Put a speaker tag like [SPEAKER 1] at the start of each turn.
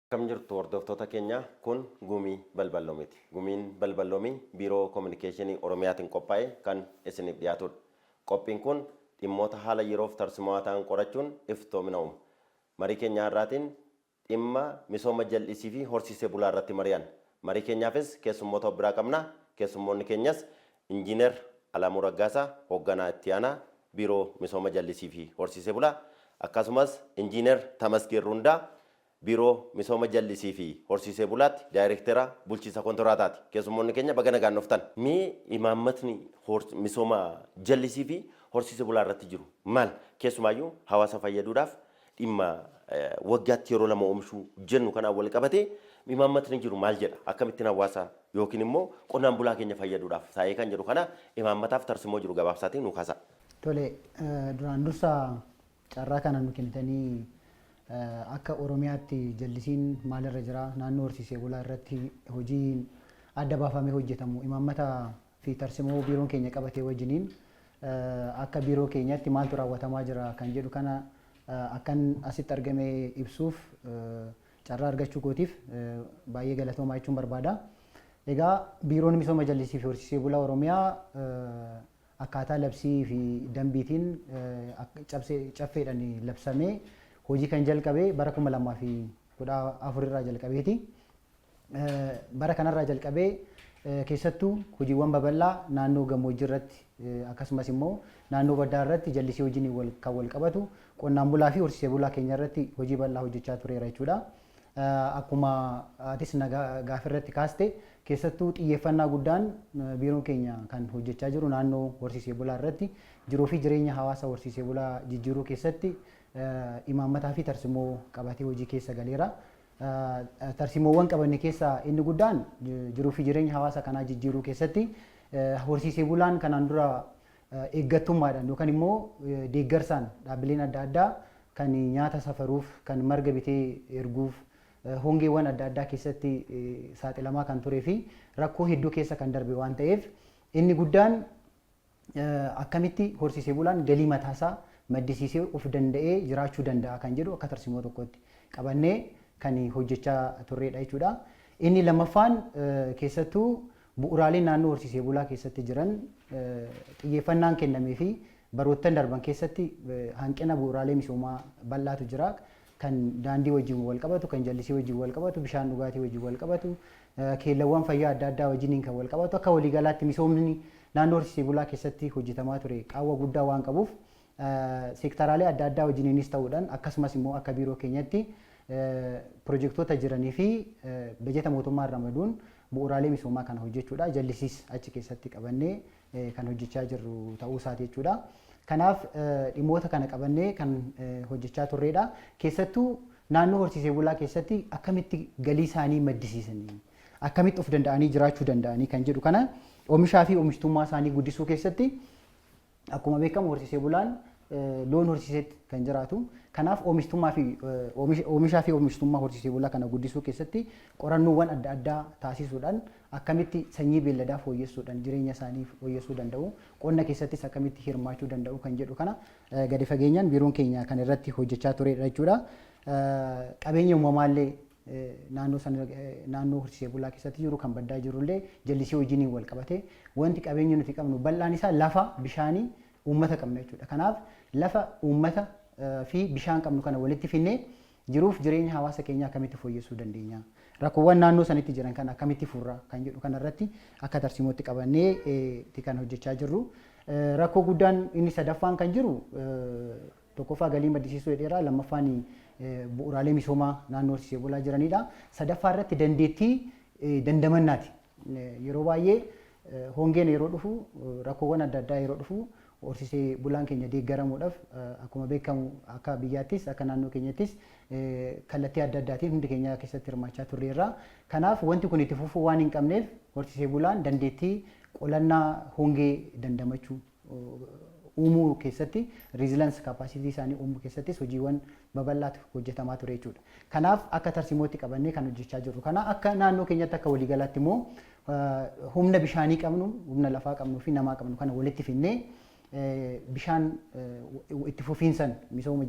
[SPEAKER 1] Akkam jirtu hordoftoota keenya? Kun Gumii Balballoomiti. Gumiin Balballoomii Biiroo Kominikeeshinii Oromiyaatiin qophaa'e kan isiniif dhiyaatudha. Qophiin kun dhimmoota haala yeroof tarsiimoo ta'an qorachuun iftoomina uuma. Marii keenya har'aatiin dhimma misooma jal'isii fi horsiisee bulaa irratti mari'an. Marii keenyaafis keessummoota of biraa qabna. Keessummoonni keenyas Injiinar Alamuu Raggaasaa, hoogganaa itti aanaa Biiroo Misooma Jallisii fi Horsiisee Bulaa, akkasumas Injiinar Tamasgeen Rundaa, Biiroo Misooma Jallisii fi Horsiisee Bulaatti Daayirektera Bulchiinsa Kontiraataati. Keessummoonni keenya, baga nagaan dhuftan. Mee imaammatni misooma jallisii fi horsiisee bulaa irratti jiru maal? Keessumaayyuu hawaasa fayyaduudhaaf dhimma waggaatti yeroo lama oomishuu jennu kanaan wal qabatee imaammatni jiru maal jedha? Akkamittiin hawaasa yookiin immoo qonnaan bulaa keenya fayyaduudhaaf taa'ee kan jedhu kana imaammataaf tarsimoo jiru gabaabsaatiin nu kaasa.
[SPEAKER 2] Tole, duraan dursa carraa kana nu kennitanii akka Oromiyaatti jallisiin maalirra jira, naannoo horsiisee bulaa irratti hojiin adda baafamee hojjetamu, imaammata fi tarsimoo biiroon keenya qabatee wajjiniin akka biiroo keenyatti maaltu raawwatamaa jira kan jedhu kana akkan asitti argame ibsuuf carraa argachuu kootiif baay'ee galatoomaa jechuun barbaada. Egaa, Biiroon Misooma Jallisii fi Horsiisee Bulaa Oromiyaa akkaataa labsii fi dambiitiin caffeedhaan labsamee hojii kan jalqabe bara 2014 irraa jalqabeeti. Bara kanarraa jalqabee keessattuu hojiiwwan babal'aa naannoo gammoojjii irratti, akkasumas immoo naannoo baddaa irratti jallisii hojiin kan wal qabatu qonnaan bulaa fi horsiisee bulaa keenya irratti hojii bal'aa hojjechaa tureera jechuudha. Akkuma atis gaafa irratti kaaste, keessattuu xiyyeeffannaa guddaan biiroon keenya kan hojjechaa jiru naannoo horsiisee bulaa irratti jiruu fi jireenya hawaasa horsiisee bulaa jijjiiruu keessatti imaammataa fi tarsimoo qabatee hojii keessa galeera. Tarsimoowwan qabanne keessaa inni guddaan jiruu fi jireenya hawaasa kanaa jijjiiruu keessatti horsiisee bulaan kanaan dura eeggattummaadhaan yookaan immoo deeggarsaan dhaabbileen adda addaa kan nyaata safaruuf, kan marga bitee erguuf, hongeewwan adda addaa keessatti saaxilamaa kan turee fi rakkoo hedduu keessa kan darbe waan ta'eef, inni guddaan akkamitti horsiisee bulaan galii mataasaa maddisiisee of danda'ee jiraachuu danda'a kan jedhu akka tarsimoo tokkotti qabannee kan hojjechaa turredha jechuudha. Inni lammaffaan, keessattuu bu'uuraaleen naannoo horsiisee bulaa keessatti jiran xiyyeeffannaan kennamee fi baroottan darban keessatti hanqina bu'uuraalee misoomaa bal'aatu jira. Kan daandii wajjin wal qabatu, kan jallisii wajjin wal qabatu, bishaan dhugaatii wajjin wal qabatu, keellawwan fayyaa adda addaa wajjiniin kan wal qabatu, akka waliigalaatti misoomni naannoo horsiisee bulaa keessatti hojjetamaa ture qaawwa guddaa waan qabuuf, seektaraalee adda addaa wajjiniinis ta'uudhaan, akkasumas immoo akka biiroo keenyatti pirojektoota jiranii fi bajeta mootummaa ramaduun bu'uuraalee misoomaa kana hojjechuudha. Jallisiis achi keessatti qabannee kan hojjechaa jirru ta'uu isaati jechuudha. Kanaaf dhimmoota kana qabannee kan hojjechaa turredha. Keessattuu naannoo horsiisee bulaa keessatti akkamitti galii isaanii maddisiisanii, akkamitti of danda'anii jiraachuu danda'anii kan jedhu kana oomishaa fi oomishtummaa isaanii guddisuu keessatti, akkuma beekamu horsiisee bulaan loon horsiiseetti kan jiraatu. Kanaaf oomishtummaa fi oomishaa fi oomishtummaa horsiisee bulaa kana guddisuu keessatti qorannoowwan adda addaa taasisuudhaan akkamitti sanyii beelladaa fooyyessuudhaan jireenya isaanii fooyyessuu danda'u, qonna keessattis akkamitti hirmaachuu danda'u kan jedhu kana gadi fageenyaan biiroon keenya kan irratti hojjechaa turedha jechuudha. Qabeenya uumamaallee naannoo sana, naannoo horsiisee bulaa keessatti jiru kan baddaa jirullee jallisii wajjiniin wal qabate, wanti qabeenya nuti qabnu bal'aan isaa lafa, bishaanii, uummata qabna jechuudha. Kanaaf lafa, uummata fi bishaan qabnu kana walitti finnee jiruuf jireenya hawaasa keenyaa akkamitti fooyyessuu dandeenya? Rakkoowwan naannoo sanitti jiran kana akkamitti furra kan jedhu kanarratti akka tarsiimootti qabannee itti kan hojjechaa jirru. Rakkoo guddaan inni sadaffaan kan jiru, tokkoffaa galii maddisiisuu jedheera, lammaffaan bu'uuraalee misoomaa naannoo horsiisee bulaa jiranidha. Sadaffaa irratti dandeettii dandamannaati. Yeroo baay'ee hongeen yeroo dhufu, rakkoowwan adda addaa yeroo dhufu, horsiisee bulaan keenya deeggaramuudhaaf akkuma beekamu akka biyyaattis akka naannoo keenyattis kallattii adda addaatiin hundi keenya keessatti hirmaachaa turreerra. Kanaaf wanti kun itti fufuu waan hin qabneef, horsiisee bulaan dandeettii qolannaa hongee dandamachuu uumuu keessatti, resilience capacity isaanii uumuu keessattis hojiiwwan babal'aatu hojjetamaa ture jechuudha. Kanaaf akka tarsimootti qabannee kan hojjechaa jirru. Kana akka naannoo keenyatti, akka waliigalaatti immoo humna bishaanii qabnu, humna lafaa qabnuu fi namaa qabnu kana walitti finnee bishaan itti fufiinsan misooma